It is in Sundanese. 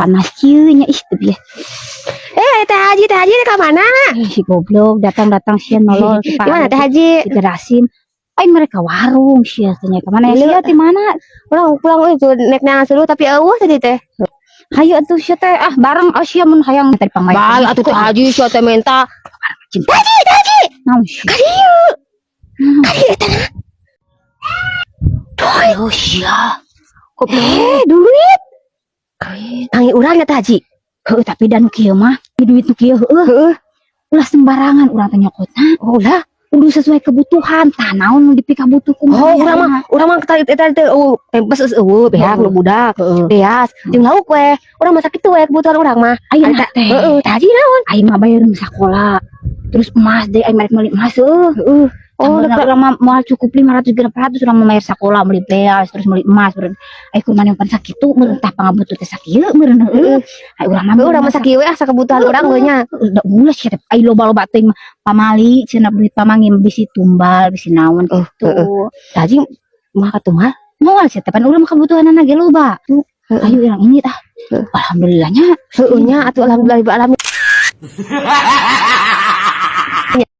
Panas kieu nya, ih, teu bieu. Eh, Teh Haji, Teh Haji ka mana? Eh, si goblok datang-datang sia nolol. Di mana, Teh Haji? Di Rasim. Aing mereka warung sia tanya ke mana ya sia di mana? Urang pulang itu naik neangan seluruh tapi euweuh tadi teh. Hayu atuh sia teh, ah, bareng, ah, sia mun hayang tadi pangmaya. Bal atuh, Teh Haji, sia teh minta. Cinta. Haji, Haji. Naon sia? Ka dieu. Ka dieu teh. Oh, sia. Goblok. Eh, duit. Tangi urang nya, Teh Haji. Heuh, tapi dan kieu mah, duit nu kieu heueuh. Heeh. Ulah sembarangan urang teh nyokotna. Oh lah. Kudu sesuai kebutuhan. Tah, naon nu dipikabutuh kumaha? Oh, urang mah tadi tadi teh euweuh pempes geus euweuh beak nu budak. Heeh. Beas jeung lauk we. Urang masak kitu we kebutuhan urang mah. Ayeuna teh. Heeh, Teh Haji naon? Aing mah bayar sekolah. Terus emas deh, aing merek meuli emas heueuh. Heeh. Oh, Oh, urang mah moal cukup 500 600 urang mah bayar sekolah, meuli beas, terus meuli emas meureun. Ai kumaha yang pan sakitu meureun, tah pangabutuh teh sakieu meureun, heueuh. Ai urang mah Heuh, urang masak kieu we asa kebutuhan urang we nya. Udah ulah sia teh. Ai loba-loba teuing mah pamali cenah duit pamangi bisi tumbal, bisi naon Oh, gitu. Teh Haji mah katumal. Moal sia teh, pan urang mah kebutuhanna ge loba. Tuh, Heeh. ayo urang ini tah. Heeh. Alhamdulillahnya. Heueuh nya atuh, alhamdulillah alamin.